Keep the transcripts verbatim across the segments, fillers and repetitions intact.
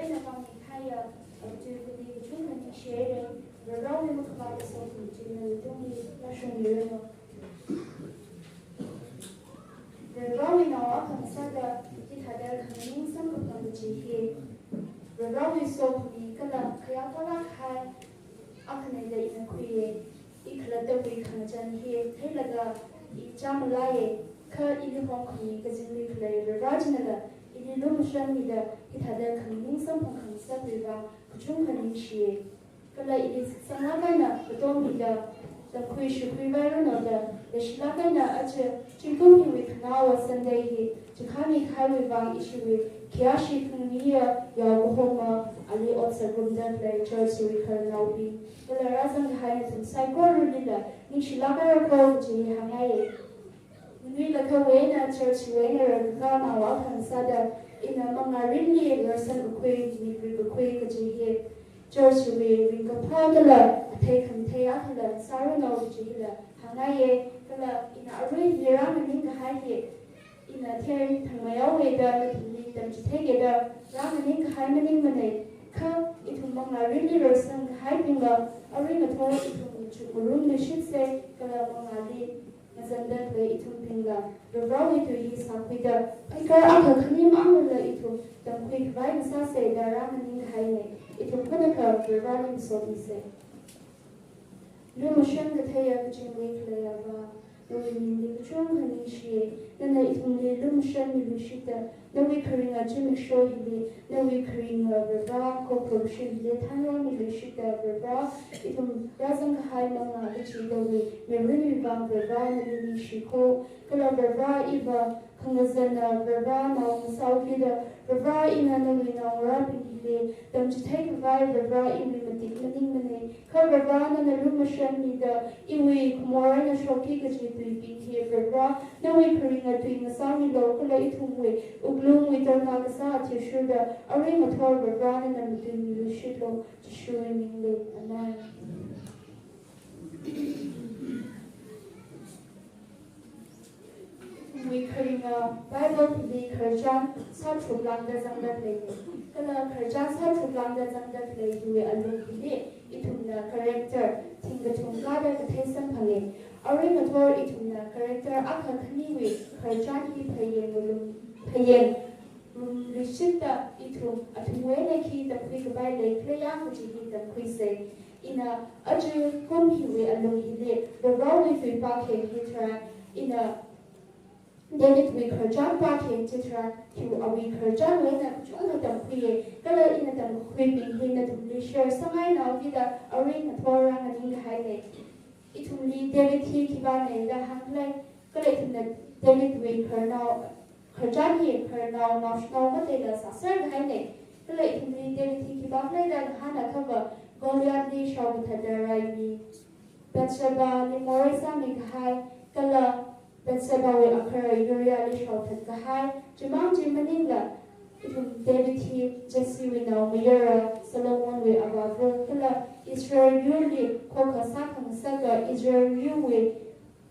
Eina pāngmikahaiya, atuivali kachungkha ningshire, Varivarawui makhavāta sokhami china tungli rāshungmiranu. Varivarawui nao akha ngasāda hithāda khanganing samkaphang kaji hi Varivarawui sokhami kala khayākālāk kahai akhanei da ina khuiye. I khalattawui khangachān hi theilaga i chāmalaiye, kha ili homkhami kazingrui khalei Varivara chinala ili lumashanmida hithāda khanganing samphang khangasakwui vang kachungkha ningshiye. Kala ili shitsanglāk eina katomida tamkhui shukhui vairanu da, leishilāk eina aja zingkum hiwui khanaowa Sunday hi chikhami kahaiwui vang ishiwui khayāshi khangamiya yaokahoma ali otsak ngarumda khalei church wui khararnaobing kala rāzang kahai nathum saikoralila ningshilāk haira kaji hāngngaiye. Nganuilakha eina church wui eina rākakā nao akha ngasāda ina mangārinli rarsang kakhui, mikrui kakhui kaji hi church wui ringkaphā kala athei khamathei akhala sāranu kaji hila hāngngaiye. Kala ina arui hi rānganing kahai hi ina theithangmeihaowe da nathumli tamchitheike da rānganing kahai maningmanei. Kha ithum mangārinli rarsang kahaibingla arui ngathor ithum chukngarumluishitse, kala mangāli ngazanda khalei ithumbingla Varivarawui tui hi sākhuida, kaikhar akha khani maningla ithum tamkhui khavai ngasāse da rānganing kahainei. Ithum khanakha Varivarali masotmise. Lumashan katheiya kazingli khalei Avā, nawui mingli kachungkha ningshiye. Nana ithumli lumashanmiluishitda, nawui kharinga zimiksho hili, nawui kharinga Varivara khokharum shimli thanrāmiluishitda Varivara, ithum rāzang kahai mangā kachidawui mirinwui vang Varivara nali ningshikho. Kala Varivara iva khangazana Varivara nao ngasāhaokida, Varivara ina nawui naongarābing hili tamchithei khavai Varivara iwui matik maningmanei. Kha Varivara nana lumashanmida iwui khamor eina shokki kaji tuibing hi Varivara nawui kharinga tui ngasāmilu kala ithumwui wuklungwui tarākha kasā athishurda arui ngathor Varivara nana matuimiluishitlu, Jishuwui mingli. Amen. Ithumwui kharinga Bible hili khararchan sātharuk lāngda zangda leine. Kala khararchan sātharuk lāngda zangda lei hiwui alung hili ithumna character thing kathum kāda kathei samphange. Arui ngathor ithumna character akha khaniwui khararchan hi phayeng ngalum, phayeng ngarumluishitda ithum athumwui eina khi tamkhui kapai leikhala ya kaji hi tamkhuise. Ina aja kum hiwui alung hili Varivarawui tui pākhayang hitharan, ina Davidwui khararchan pākhayang chitharan, hiwui awui khararchanwui eina kachungkha tamkhuiye. Kala ina tamkhuibing hi nathumli share sāngainaokida arui ngathor rānganing kahainei. Ithumli David hi khipānei da hāngkhalei, kala ithumna Davidwui khararnao, khararchan hi khararnao naoshinao ngateila sāser kahainei. Kala ithumli David hi khipākhalei da ngahānakhava, Goliathli shaokathatda rai mi Bathshebali morei sāmi kahai, kala Bathshebawui akharā Uriahli shaothat kahai. Chimang chi maningla, ithum David hi Jessewui naomayara Solomonwui avāva kala Israel yurli khokha sākhangasaka Israel yurwui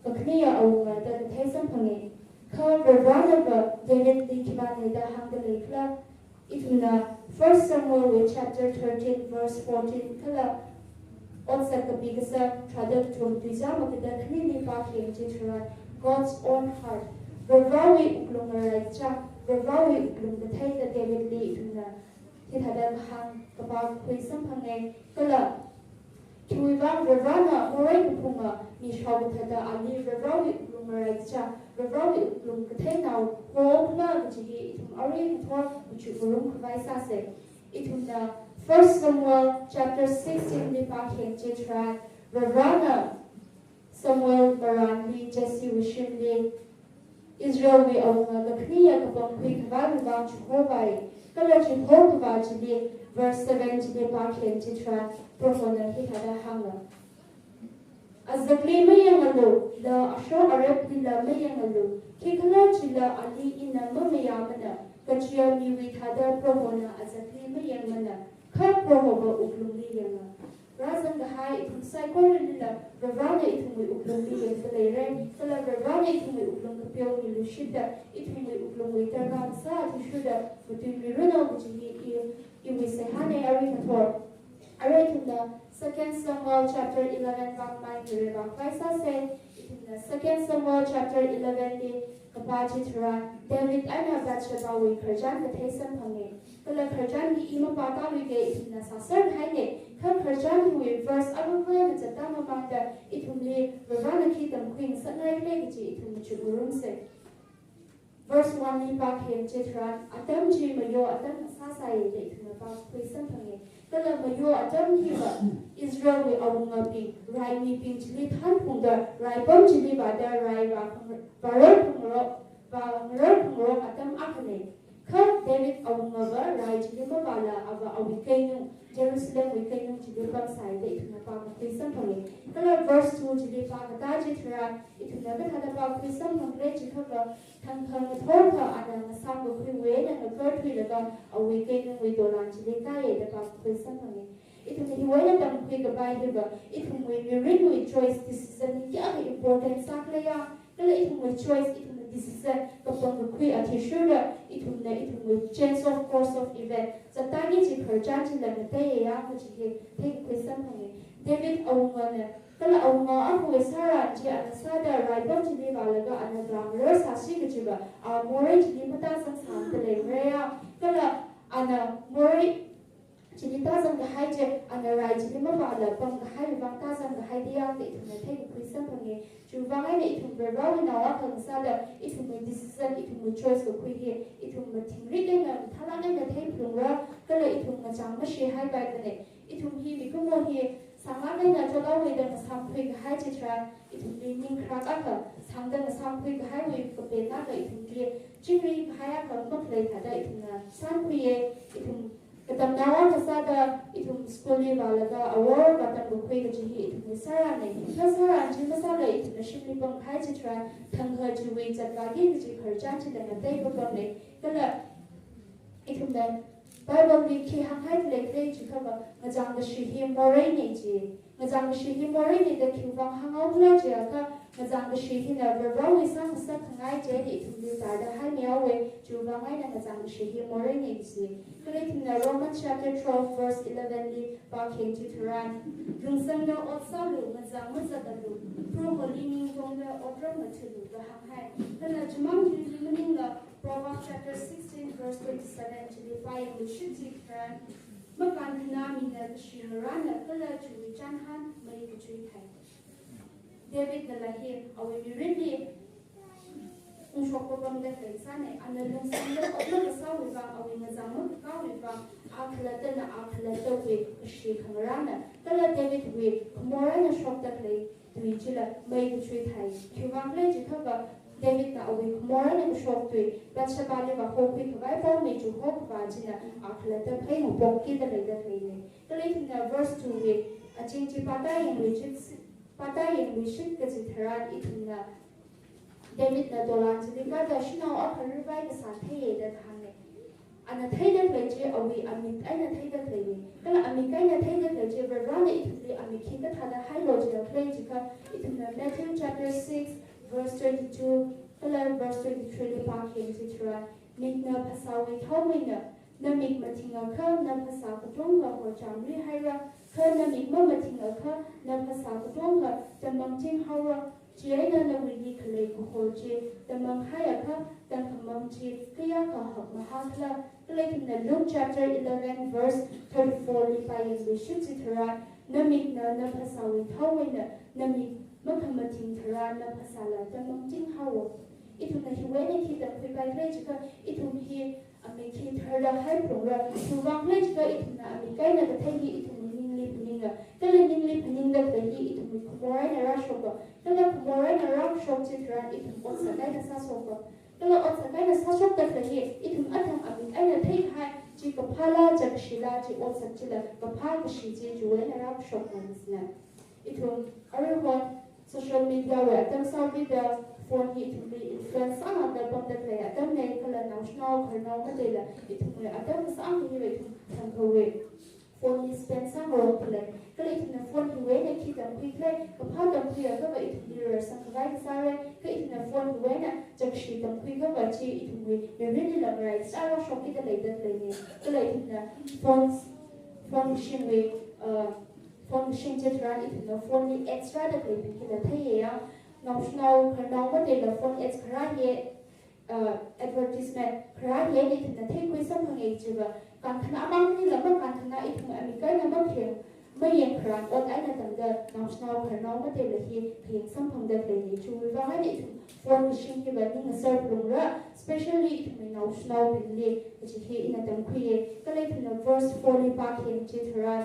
kakhaniya awunga da kathei samphange. Kha Varivaranava Davidli khipānei da hāngda leikhala? Ithumna First Samuelwui chapter thirteen verse fourteen kala Otsak kapi kasā tharāda kathum tuizā makada khanili pākhayang chitharan, God's own heart, Varivarawui wuklung ngaraichā, Varivarawui wuklung kathei da Davidli ithumna hithāda kahāng kapā khui samphange. Kala khiwui vang Varivarana morei kaphunga mi shaokathatda ali Varivarawui wuklung ngaraichā, Varivarawui wuklung katheinao hokhala kaji hi ithum arui ngathor machukngarum khavai sāse. Ithumna First Samuel chapter sixteen li pākhayang chitharan, Varivarana Samuel marānli Jessewui shimli Israelwui awunga kakhaniya kapangkhui khavaiwui vang chihovai. Kala chihokhavā chili verse seven chili pākhayang chitharan, Prohona hithāda hānga. Azakli mayangalu, kala ashok areplila mayangalu, khikhalajila ali ina mamayāmana, kachiya miwui thāda Prohona azakli mayangmana, kha Prohova wuklungli yanga. Rāzang kahai ithum saikoralila Varivarana ithumwui wuklungli yangda leire, kala Varivarana ithumwui wuklung kapeo mi shida, ithumwui wuklungwui darkar kasā athishurda matuimiranu kaji hi i, iwui seihāna. Arui ngathor, arui ithumna Second Samuel chapter eleven vang mai mire vang khavai sāsa. Ithumna Second Samuel chapter eleven li kapā chitharan, David eina Bathshebawui khararchan kathei samphanga. Kala khararchan hi i mapātāluika, ithumna sāser haina. Kha khararchan hiwui verse aruiruina zatda mamānda ithumli Varivarana khi tamkhui ngasakngaikhala kaji ithum machuk ngarumsa. Verse one li pākhayang chitharan, atam chi mayo atam kasā sāya da ithumna pākakhui samphanga. Kala mayo atam hiva Israelwui awungabing, raimibing chili thanphungda, raipam chili vāda, rai vā phang-, vārar phangarok, vāngarar phangarok atam akhana. Kha David awungava rai chili mavāla ava awui keinung, Jerusalemwui keinung chili pamsai da ithumna pākakhui samphanga. Kala verse two chili pākatā chitharan, ithumna kathāda pākakhui samphangkhala jiakhava, thangkha ngathorkha ana ngasāmkakhuiwui eina ngakarthuilaga awui keinungwui dolan chili kāya da pākakhui samphanga. Ithumna hiwui eina tamkhui kapai hiva, ithumwui mirinwui choice, decision hi kayākha important sākhala ya, kala ithumwui choice, ithumwui decision kapangkakhui athishurda ithumna ithumwui change of course of event zatda kaji khararchan chila ngateiya kaji hi theikakhui samphanga. David awungana, kala awunga akhawui sāran chi ana sāda raipam chili vālaga ana vāngarar sāsi kajiva, a morei chili matāzang sāda leimara ya, kala ana morei chili tāzang kahai chi, ana rai chili mavāla pamkahaiwui vang tāzang kahai da yang da ithumna theikakhui samphanga. Chiwui vang eina ithum Varivarawui nao akha ngasāda ithumwui decision, ithumwui choice kakhui hi ithum mathingrik eina, mathālāk eina theiphalungra, kala ithum ngachang mashihaipaimana. Ithum hi mikumo hi sānglāk eina chothaowa da ngasāmkhui kahai chitharan, ithumli ning kharak akha sāngda ngasāmkhui kahaiwui kapen akha ithumli chingri kahai akha makhalei thāda ithumna sānkhuiya. Ithum katamnao akha sāda ithum school li vālaga awor vātamkakhui kaji hi ithumwui sārana. Kha sāran chi masāla ithumna shimli pamkahai chitharan, thangkha chiwui zatvāki kaji khararchan chila ngatei papamna. Kala ithumna Bible li khi hānghaida leikhala jiakhava, ngachang kashi hi moreina ji. Ngachang kashi hi moreina da khiwui vang hānghaokhala jiakha, ngachang kashi hina Varivarawui sāngasak khangai chieina ithumli tarda haimihaowa, chiwui vang eina ngachang kashi hi moreina ji. Kala ithumna Romans chapter twelve verse eleven li pākhayang chitharan, lungsangda ot sālu, ngachang mazatalu, Proholi ning tongda otram ngathālu da hānghai. Kala chimang hili maningla Proverbs chapter sixteen verse twenty-seven chili pāyangluishit chitharan, makānkhana mina kashi ngarāna, kala chiwui chānhan mei kachui thai. Davidnala hi awui mirinli ungshok papamda khalei sāna, ana lungsangda ot makasāwui vang, awui ngachang makakāwui vang, a khalattana a khalattawui kashi khangarāna, kala Davidwui khamor eina shokda khalei tui chila mei kachui thai. Khiwui vang khala jiakhava, Davidna awui khamor eina kashok tui, Bathshebali vāhokhui khavai pao mei chi hokhavā china a khalatta phei ngapokkida leida khaleina. Kala ithumna verse two wui aching chi pātāyangluishit, pātāyangluishit kaji tharan ithumna Davidna dolan chili kāda shanao akha rivai kasā theiya da kahāngna. Ana theida khalei chi awui amik eina theida khaleina. Kala amik eina theida khalei chi Varivarana ithumli amik hi kathāda hailu jida khalei jiakha, ithumna Matthew chapter six verse twenty-two kala verse twenty-three li pākhayang chitharan, mikna phasāwui thaomeina, namik mathingakha na phasā katonga horchamri haira, kha namik mamathingakha na phasā katonga tamangching haora, chieina nawuili khalei kahor chi tamanghaiakha tangkhamang chi kayākha hakmahākhala. Kala ithumna Luke chapter eleven verse thirty-four li pāyangluishit chitharan, namikna na phasāwui thaomeina, namik makhamathing tharan na phasāla tamangching haowa. Ithumna hiwui eina khi tamkhuipai khala jiakha, ithum hi amik hi tharda haiphalungra. Khiwui vang khala jiakha ithumna amik eina kathei hi ithumwui ningli phaninga. Kala ningli phaningda khalei hi ithumwui khamor eina rāshoka. Kala khamor eina rāshok chitharan ithum otsak eina sāshoka. Kala otsak eina sāshokda khalei hi ithum athang amik eina theikahai chi kaphāla, chakashila, chi otsak chila kaphā kashi chi chiwui eina rāshokna masina. Ithum aruihon social media wui atam sāvida, phone hi ithumli influence sāngda pamda khalei atamna, kala naoshinao khararnao ngateila ithumwui atam sāngda hiwui ithum thangkhawui Phone li spend sāngarok khalei, kala ithumna phone hiwui eina khi tamkhui khalei, kaphā tamkhuiakha va ithumli rarsang khavai kasāra, kha ithumna phone hiwui eina chakshi tamkhuiakha va chi ithumwui mirinlila ngaraichā rāshok kida leida khaleina. Kala ithumna phone, phone shimwui, uh, phone shim chitharan ithumna phone li ads rāda khaleibing hila theiya. Naoshinao khararnao mateila phone ads kharā hi, uh, advertisement kharā hi ithumna theikhui samphanga chiva, kankhana amang maningla makankhana ithum amik eina mapheng, mayang kharā ot eina tangda naoshinao khararnao mateila hi pheng samphangda khaleina. Chiwui vang eina ithum phone mashim hiva ning ngasar phalungra, especially ithumwui naoshinaobingli, kaji hi ina tamkhuiya. Kala ithumna verse four li pākhayang chitharan,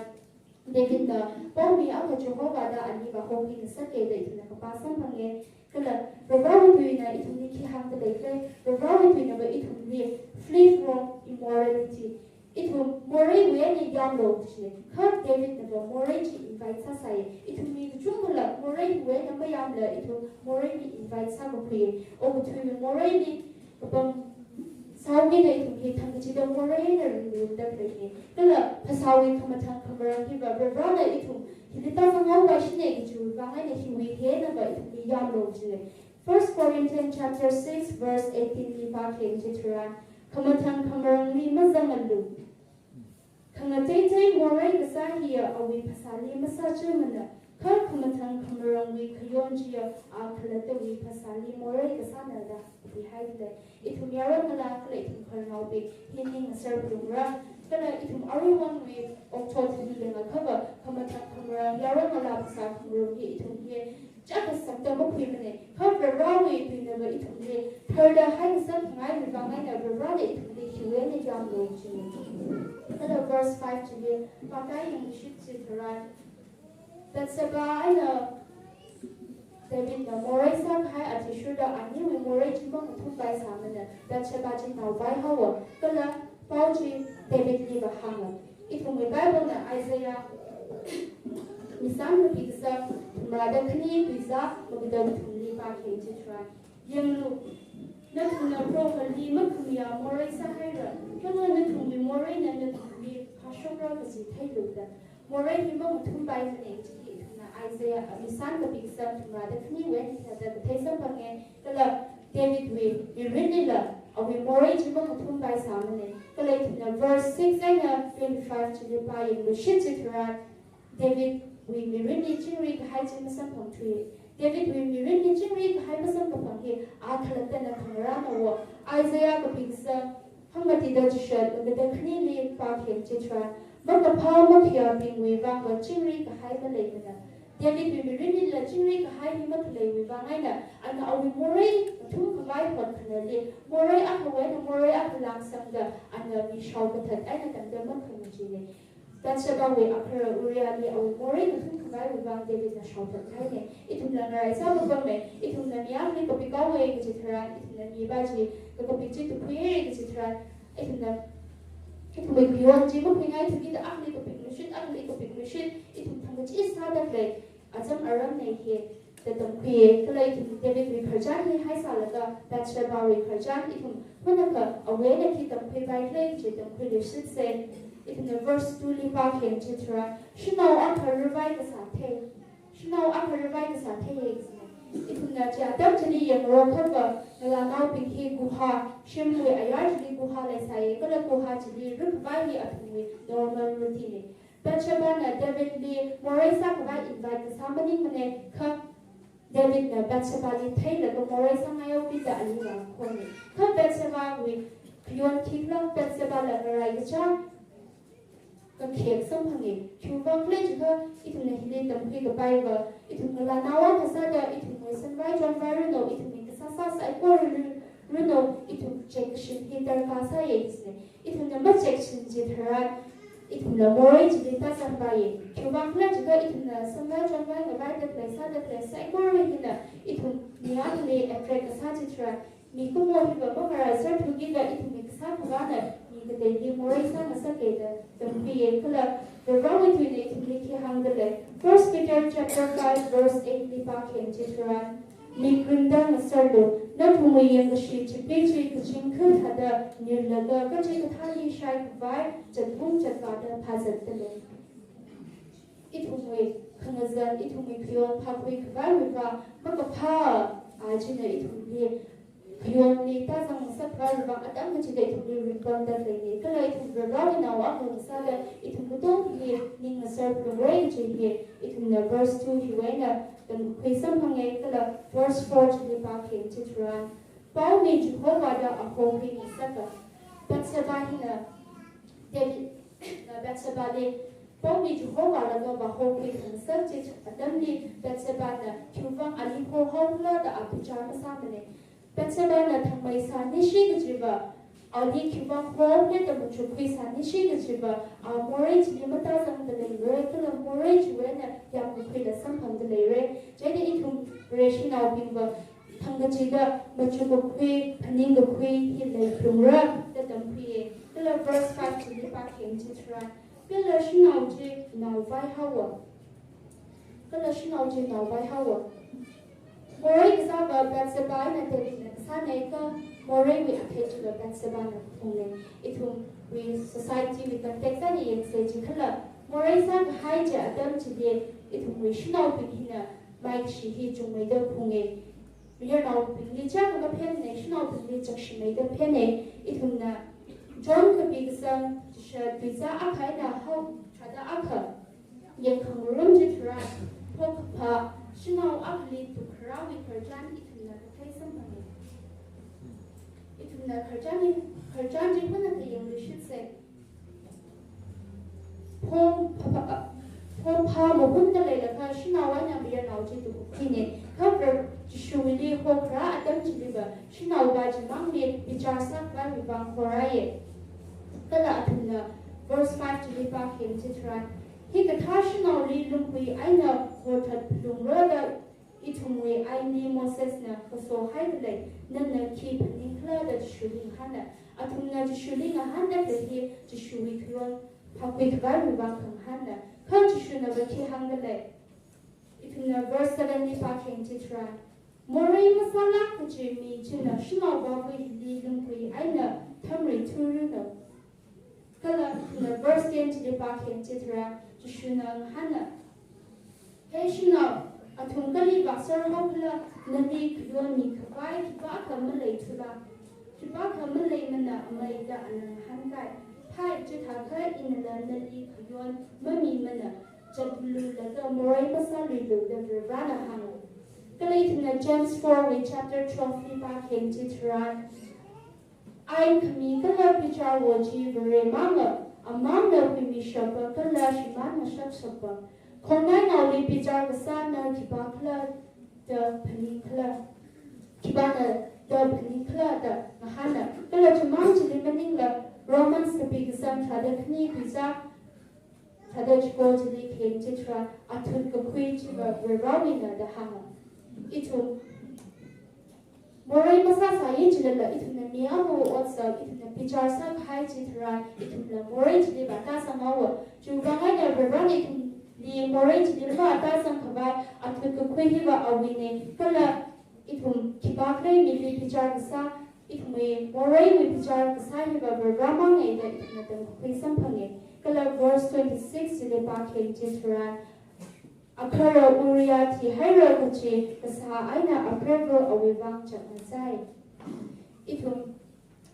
Davidna, Paomi akha Jehovahda ali vāhokhui ngasaka da ithumna kapā samphanga. Kala Varivarāwui tuina ithumli khi hāngda leikhala, Varivarāwui tuina va ithumli flee from immorality. Ithum moreiwui eina yamlu jina. Kha Davidna va morei chi invite sāsāya. Ithum mi kachungkhala moreiwui eina mayamla ithum moreili invite sākakhuiya. Okathuiwui moreili kapam sāmida ithum hi thangkachida morei eina ringda khaleina. Kala phasāwui khamathang khamarang hiva Varivarāna ithum hili tāzanghaopaishina kajiwui vang eina hiwui hi eina va ithumli yamlu jina. First Corinthians chapter six verse eighteen li pākhayang chitharan, khamathang khamarangli mazangalu. Khangateitei morei kasā hiya awui phasāli masāchimana, kha khamathang khamarangwui khayon chiya a khalattawui phasāli morei kasāna da kapihaida lei. Ithum yaron ngalā kala ithum khararnaobing hi ning ngasar phalungra. Kala ithum aruihonwui okathuili yangakha va, khamathang khamarang yaron ngalā phasā khangarum hi ithum hi chākha sakda makhuimana. Kha Varivarāwui tuina va ithumli tharda haikasang khangaiwui vang eina Varivarāna ithumli hiwui eina yamlu jina. Kala verse five chili pākayang shit chitharan, Bathsheba eina Davidna morei sākahai athishurda aniwui morei chi mangathumpai sāmana. Bathsheba chi naopai haowa. Kala pao chi Davidli vāhānga. Ithumwui Bible na Isaiah, Misang kapi kasang, thumrada khani tuizā maga da kathumli pākhayang chitharan, yanglu, nathumna Proholi makhamayā morei sāhaira, kala nathumwui moreina nathumli phāshokra kaji theilu da. Morei hi mangathumpai mana kaji hi ithumna Isaiah, Misang kapi kasang, thumrada khaniwui eina hithāda kathei samphanga. Kala Davidwui mirinlila awui morei chi mangathumpai sāmana. Kala ithumna verse six eina twenty-five chili pāyanglu shit chitharan, Davidwui mirinli chingri kahai chi masamphangthuwa. Davidwui mirinli chingri kahai masamkaphang hi a khalattana khangarāna wo. Isaiah kapi kasang, hangmati da chishat, maga da khanili pākhayang chitharan, makaphā makhayābingwui vang va chingri kahai maleimana. Davidwui mirinlila chingri kahai hi makhaleiwui vang eina, ana awui morei ngathum khavai hotkhanali, morei akhawui eina morei akha lāngsangda, ana mi shaokathat eina tangda makhamachina. Bathshebawui akharā Uriahli awui morei ngathum khavaiwui vang Davidna shaothat kahaina. Ithumla ngaraichā kapamma, ithumna mi akhali kapik haowa kaji tharan, ithumna mi va chi kakapik chi tukhuihaira kaji tharan, ithumna, ithumwui khayon chi makhuingaithukida akhali kapikluishit, akhali kapikluishit, ithum thangkachee sāda khalei acham aramna hi da tamkhuiya. Kala ithum Davidwui khararchan hi haisālaga Bathshebawui khararchan ithum hunakha awui eina khi tamkhuipai khala kaji tamkhuiluishitsa. Ithumna verse two li pākhayang chitharan, shanao akha ravai kasā thei, shanao akha ravai kasā theiya kajina. Ithumna chi atam chili yangngarokhava, ngalānaobing hi guha, shimwui ayar chili guha leisāya, kala guha chili rakhavai hi athumwui normal routine na. Bathshebana Davidli morei sākhavai invite kasā maningmana, kha Davidna Bathshebali theilaga morei sāngaihao kida ali vākhona. Kha Bathshebawui khayon khikhala, Bathshebala ngaraichā kakhek samphanga. Khiwui vang khala jiakha, ithumna hili tamkhui kapaiva, ithum ngalānao akha sāda ithumwui sanvai chonvai runo, ithumwui kasāsā saikora ru-, runo, ithum check kashin hi darkar sāya kajina. Ithumna macheck kashin chitharan, ithumla morei chili tāzangpaiya. Khiwui vang khala jiakha, ithumna sanvai chonvai ngavaida khalei sāda khalei saikora hina ithum mi akhali attract kasā chitharan, mikumo hiva mangaraiserthu kida ithumwui kasā khavana mi kateili morei sāngasaka da tamkhuiya. Kala Varivarawui tuina ithumli khi hāngda lei. First Peter chapter five verse eight li pākhayang chitharan, Mik rimda ngasarlu, nathumwui yangkashi chipee chi kachingkha thāda nirlaga kachikathāli shaikhavai chatphung chatkada phazatdalei. Ithumwui khangazan, ithumwui khayon phākhuikhavaiwui vang, makaphā a china ithumli khayonli tāzang ngasakhavaiwui vang, atam kachida ithumli ringpamda leine. Kala ithum Varewui nao akha ngasāda ithum katonga hi ning ngasar phalungra kaji hi ithumna verse two hiwui eina tamkakhui samphanga, kala verse four chili pākhayang chitharan, paomi Jehovahda ahokhui ngasaka. Bathsheba hina Davidna Bathshebali paomi Jehovah laga vāhokhui khangasak chi atamli Bathshebana khiwuivang ali hohaokhala da a bichar masāmane. Bathshebana thangmei sānishi kajiva, ali khiwuivang hohaokhala da machukkhui sānishi kajiva, a morei chili matāzangda leira, kala morei chiwui eina yamkakhuila samphangda leira. Chieina ithum Vareshinaobingva thangkachida machukkakhui, phaningkakhui hi leiphalungra da tamkhuiya. Kala verse five chili pākhayang chitharan, kala shanao chi naovai haowa. Kala shanao chi naovai haowa. Morei kasāva Bathsheba eina Davidna kasāna, kha moreiwui athei chiva Bathshebana phungna. Ithumwui societywui context eina yangsa chikhala, morei sākahai chi atam chili ithumwui shanaobing hina maikashi hi chungmeida phunga. Mayarnaobingli chākha maphenna, shanaobingli chakshimeida phena. Ithumna John kapi kasang chishat tuizā akha eina hao tharāda akha yangkhangarum chitharan, phokaphā shanao akhali tukharāwui khararchan ithumna kathei samphanga. Ithumna khararchan hi, khararchan chi hunakha yangluishitsa. Pho, pha, pha, phophā mahunda leilakha shanao eina mayarnao chi tukakhuina. Kha Jishuwuili hokharā atam chiliva shanaova chimangli bichar sākhavaiwui vang horāya. Kala athumna verse five chili pākhayang chitharan, hikathā shanaoli lungkhui eina hothat phalungra da ithumwui ain Mosesna kasohaidalei, nana khi phaningkhala da Jishuli ngahāna. Athumna Jishuli ngahānda khalei hi Jishuwui khayon phākhuikhavaiwui vang khangahānna. Kha Jishunava khi hāngdalei? Ithumna verse seven li pākhayang chitharan, morei masālāk kaji mi china shanaovawui hili lungkhui eina thamri thuranu. Kala ithumna verse ten chili pākhayang chitharan, Jishuna ngahāna, he shanao, athum kali vāserhaokhala, nali khayon mikhavai khipākha maleithula? Khipākha maleimana amei da ana ngahānkai. Hai, chithākha inala nali khayon mamimana, chatlu laga morei masāluilu da Varivarana hānga. Kala ithumna James four wui chapter twelve li pākhayang chitharan, ain khami kala bicharwo chi Varemanga, amangna huimishapa kala shimān ngashapshapa. Khongnainaoli bichar kasāna khipākhala da phaningkhala, khipāna da phaningkhala da ngahāna. Kala chimang chili maningla Romans kapi kasang tharāda khani tuizā tharāda chiko chili khayang chitharan, athut kakhui chiva Varivarawuina da hānga. Ithum morei masāsāya chilala ithumna mi akhawui otsak ithumna bichar sākahai chitharan ithumla morei chili vātāzanghaowa. Chiwuivang eina Varivarana ithumli morei chili vātāzangkhavai athut kakhui hiva awuina. Kala ithum khipākhala mili bichar kasā, ithumwui moreiwui bichar kasā hiva Varivaramanga da ithumna tamkakhui samphanga. Kala verse twenty-six chili pākhayang chitharan, akhara Uriah thihaira kachi kasā eina apreiva awui vang chapngazai. Ithum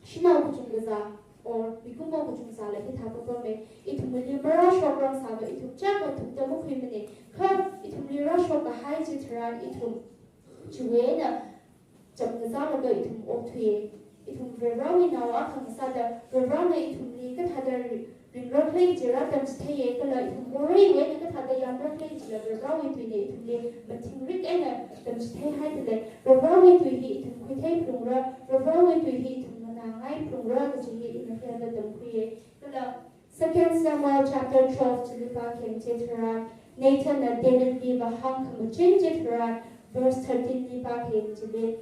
shanao kachungkha zā, or mikumo kachungkha zāla hithā kapama, ithumwuili marāshokrang sāva ithum chākha thukda makhuimana. Kha ithumli rāshokkahai chitharan ithum chiwui eina chapngazalaga ithum okthuiya. Ithum Varivarawui nao akha ngasāda Varivarana ithumli kathāda ri-, ringrakhala kaji rātamchitheiya, kala ithum moreiwui eina kathāda yamrakhala kajila Varivarawui tuina ithumli mathingrik eina tamchitheihai dalei. Varivarawui tui hi ithum khuithei phalungra, Varivarawui tui hi ithum nganāngai phalungra kaji hi ina hiyāda tamkhuiya. Kala Second Samuel chapter twelve chili pākhayang chitharan, Nathanna Davidli vāhāng khamachin chitharan, verse thirteen li pākhayang chili,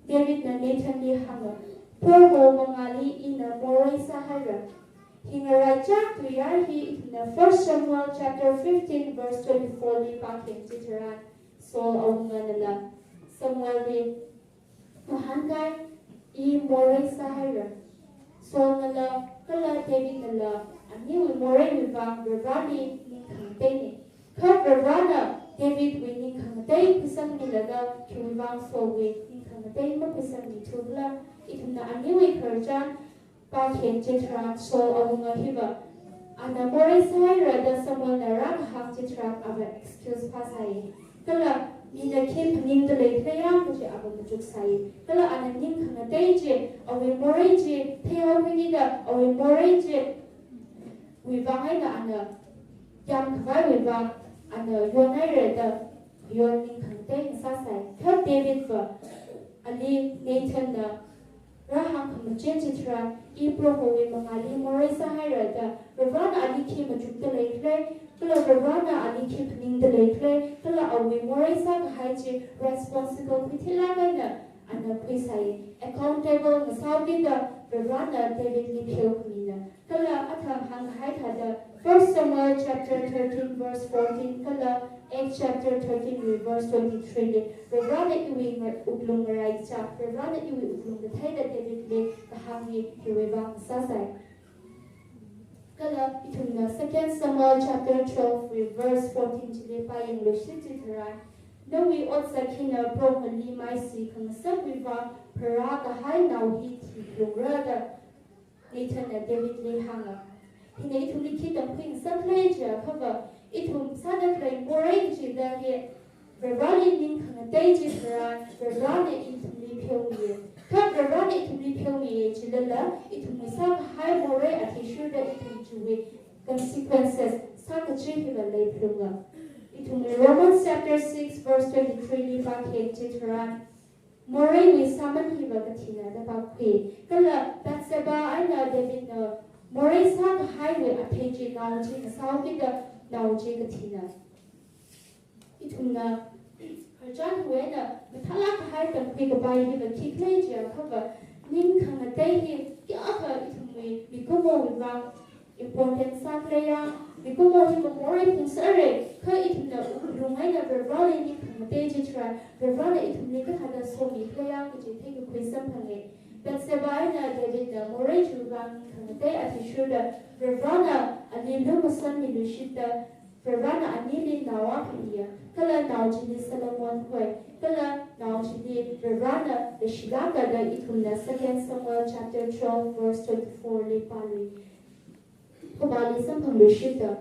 Davidna Nathanli hānga, Proho mangāli ina morei sāhaira. Hi ngaraichak tuiyār hi ithumna First Samuel chapter fifteen verse twenty-four li pākhayang chitharan, Saul awunganala Samuelli ngahānkai, i morei sāhaira. Saulnala kala Davidnala aniwui moreiwui vang Varivarali ningkhangateina. Kha Varivarana Davidwui ningkhangatei khuisangmilaga khiwui vang Saulwui ningkhangatei makhuisangmithu khala? Ithumna aniwui khararchan pākhayang chitharan Saul awunga hiva ana morei sāhaira da Samuelna rākahāng chitharan ava excuse phāsai. Kala mina khi phaningda leikhala kaji ava machuksai. Kala ana ningkhangatei chi, awui morei chi theihaokhuida, awui morei chiwui vang eina ana yamkhavaiwui vang ana yonhaira da yon ningkhangatei ngasāsai. Kha Davidva ali Nathanna rāhāng khamachin chitharan, i Prohowui mangāli morei sāhaira da Varivarana ali khi machukda leikhala, kala Varivarana ali khi phaningda leikhala, kala awui morei sākahai chi responsible khuithilāk eina ana khuisai. Accountable ngasāhaokida Varivarana Davidli pheokhamina. Kala athang hāngkahai thāda, First Samuel chapter thirteen verse fourteen kala Acts chapter thirteen verse twenty-three li, Varivarana iwui ngar-, wuklung ngarai cha, Varivarana iwui wuklung kathei da Davidli kahāng hi hiwui vang sāsai. Kala ithumna Second Samuel chapter twelve verse fourteen chili pāyangluishit chitharan, nawui otsak hina Proholi maisi khangasakwui vang pharākahai nao hi thiphalungra da Nathanna Davidli hānga. Hina ithumli khi tamkhui ngasakhala jiakhava, ithum sāda khalei morei chida hi Varivarali ningkhangatei chitharan Varivarana ithumli pheomiya. Kha Varivarana ithumli pheomiya chilala, ithumwui sākahai morei athishurda ithum chiwui consequences sākachi hiva leiphalunga. Ithumwui Romans chapter six verse twenty-three li pākhayang chitharan, moreiwui sāman hiva kathina da pākhui. Kala Bathsheba eina Davidna morei sākahaiwui athei chi nao chi ngasāhaokida nao chi kathina. Ithumna khararchan hiwui eina mathālāk kahai tamkhui kapai hiva khikhala jiakhava, ningkhangatei hi kayākha ithumwui mikumowui vang important sākhala ya, mikumo hiva morei phungsera, kha ithumna wuklung eina Varivarali ningkhangatei chitharan, Varivarana ithumli kathāda somikhala ya kaji theikakhui samphanga. Bathsheba eina Davidna morei chiwui vang ningkhangatei athishurda Varivarana ali lumashanmiluishitda Varivarana anili nao akha miya, kala nao chili Solomon hoi, kala nao chili Varivarana leishilāka da ithumna Second Samuel chapter twelve verse twenty-four li pāli. Khavāli samphangluishitda.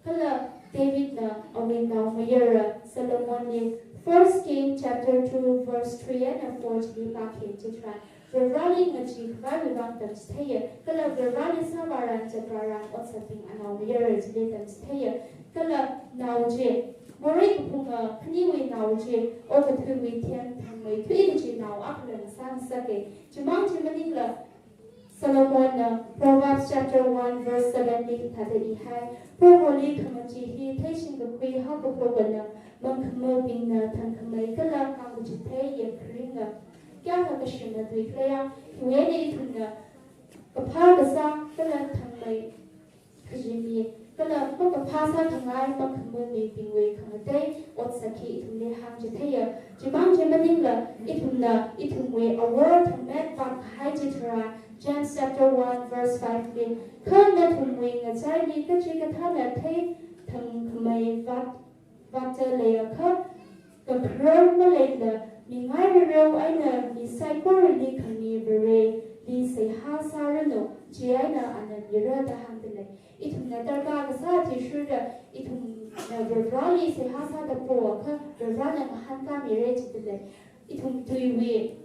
Kala Davidna awui naomayara Solomonli First King chapter two verse three and four chili pākhayang chitharan, Varivarali ngacheekhavaiwui vang tamchitheiya, kala Varivarali sāvāran zatvāran otsakbing anaomayara chili tamchitheiya. Kala nao chi, morei kaphunga khaniwui nao chi, okathuiwui themthangmeithui kaji nao akhala ngasāngasaka. Chimang chi maningla, Solomonna Proverbs chapter one verse seven li hithāda ihai, Proholi khangachee hi theishingkakhui haokaphokana, mangkhamabingna thangkhamei kala hāngkachithei yangkharinga. Kayākha kashimna tuikhala ya, hiwui eina ithumna kaphā kasā kala thangmei kajimi, kala makaphā sākhangai mangkhamabingbingwui khangatei otsak hi ithumli hāngchitheiya. Chimang chi maningla, ithumna ithumwui awor thangmet vātkahai chitharan, James chapter one verse five li, kha nathumwui ngachaili kachikathāna theithangkhamei vāt vātda leiakha, kakharar maleila, mingai rareo eina mi saikorali khami Vareli seihā sāranu, chieina ana mira da hāngda lei. Ithumna darkar kasā athishurda, ithumna Varivarali seihā sāda poakha, Varivarana ngahānkāmira jida lei. Ithum tuiwui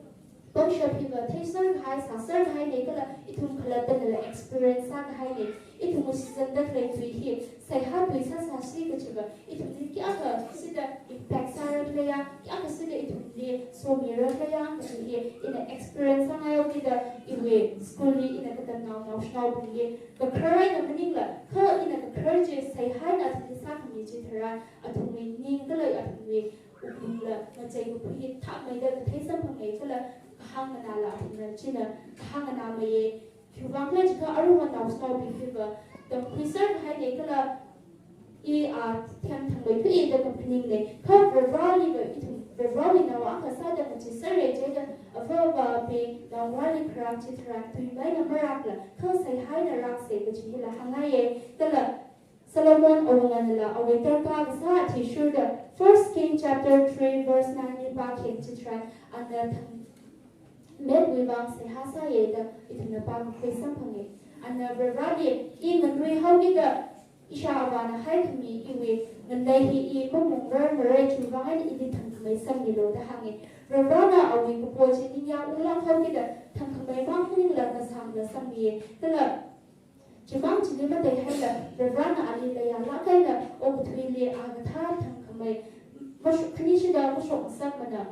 pangshap hiva theiserkahai, sāserkahaina kala ithum khalattanala experience sākahaina. Ithum shitsangda khalei tui hi, seihā tui sāsāsi kajiva, ithumli kayākha sida impact sārakhala ya, kayākha sida ithumli somirakhala ya kaji hi, ina experience sāngaihao kida iwui school li ina katamnao naoshinaobingli kakharar eina maningla, kha ina kakharar chi seihā eina athumli sākhami chitharan, athumwui ning kala athumwui wuklungla ngacheikakhui hi thakmeida kathei samphangai kala kahāng nganāla athumna china kahāng nganāmeiya. Khiwuivang khala jiakha aruihon naoshinaobing hiva tamkhuiserkahaina kala i, a, themthangmeithuida kaphaningna, kha Varivaraliva ithum Varivarāwui nao akha sāda ngacheeserra jida, avāva̱bing naongarāli kharak chitharan tuimeina marakla, kha seihā eina raksa kaji hila hāngngaiya. Kala Solomon awunganala awui darkar kasā athishurda First King chapter three verse nine li pākhayang chitharan, ana thangmetwui vang seihā sāya da ithumna pākakhui samphanga. Ana Varivarāli, I nganui haokida ishāvāna haikhami iwui ngalei hi I mamungra mara, chiwui vang eina ili thangkhamei sangmilu da hānga. Varivarāna awui kapo chi ningyāng unglāk haokida thangkhamei mang maningla ngasāngla sangmiya. Kala chimang chili mataihaila Varivarāna ali kayālāk eina okathuili a kathā thangkhamei mashok, khanishida mashokngasakmana.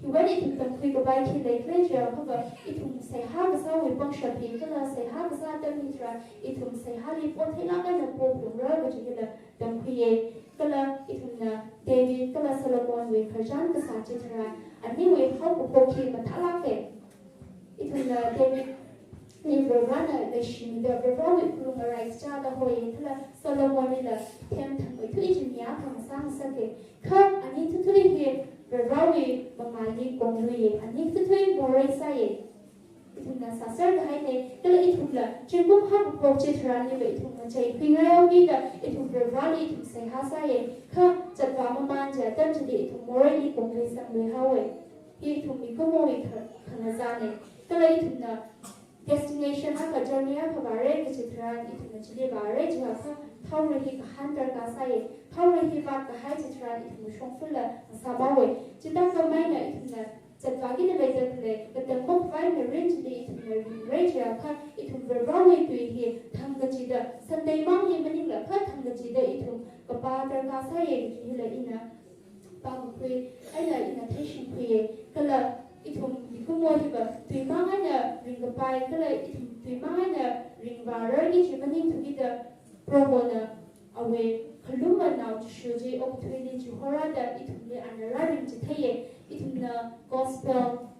Hiwui eina ithum tamkhui kapai khi leikhala jiakha, ithum seihā kasāwui pangshap hi kala seihā kasā atam hitharan ithum seihāli potheilāk eina pokhalungra kaji hila tamkhuiya. Kala ithumna David kala Solomonwui khararchan kasā chitharan, aniwui haokaphok hi mathālāka. Ithumna Davidli Varivarāna leishimida Varivarāwui wuklung ngarai chāda hoiya, kala Solomonlila them thangmeithui chi mi akha masāngasaka. Kha ani thuithui hi Varivarāwui mangāli kongluiya, ani thuithui morei sāya. Ithumna sāser kahaina, kala ithumla zingkum haokaphok chitharanliva ithum ngacheikhuingai haokida ithum Varivarāli ithum seihā sāya. Kha zatvā mamān chi atam chili ithum moreili konglui sanglui haowa. Hi ithum mikumowui kha-, khangazāna. Kala ithumna destination akha, journey akha vāra kachi tharan ithumna chili vāra jiakha, thaora hi kahān darkar sāya. Thaora hi vātkahai chitharan ithumwui shongfala ngasāmāwa. Chithākhameina ithumna zatvāki da leida khalei katang makhavai mirin chili ithumna ringra jiakha, ithum Varivarāwui tui hi thangkachida, Sunday mangli maningla kha thangkachida ithum kapā darkar sāya kaji hila ina pākakhui eina ina theishingkhuiya. Kala ithum mikumo hiva tuimang eina ringkapai, kala ithum tuimang eina ringvārarki kaji maningthukida, Prohona awui khalumma nao Jishu chi okathuili chihorāda ithumli ana rāringchitheiya. Ithumna Gospel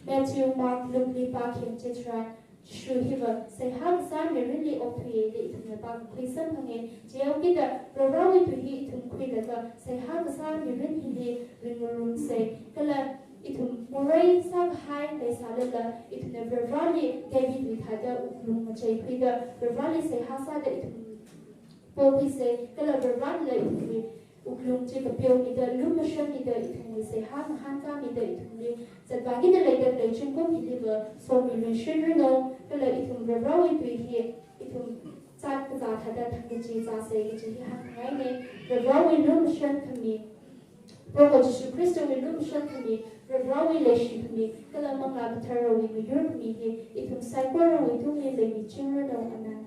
Matthew, Mark, Luke li pākhayang chitharan, Jishu hiva seihā kasā mirinli okthuiya da ithumna pākakhui samphanga. Chihaokida Varivarāwui tui hi ithum khuilaga seihā kasā mirin hili ringngarumsa. Kala ithum morei sākahai leisālala, ithumna Varivarāli Davidwui thāda wuklung ngacheikhuida, Varivarāli seihā sāda ithum pokhuisa, kala Varivarānala ithumwui wuklung chi kapeomida, lumashanmida, ithumwui seihā ngahānkāmida, ithumli zatvāki da leida khalei zingkum hiliva somiluishinranu, kala ithum Varivarāwui tui hi ithum zat kazā thāda thangkachida zāsa kaji hi hāngngaina. Varivarāwui lumashan khami, Proho Jishu Khristawui lumashan khami, Varivarāwui leishi khami, kala Manglā Katharawui ngayur khami hi ithum saikorawui tungli leimichingranu. Amen.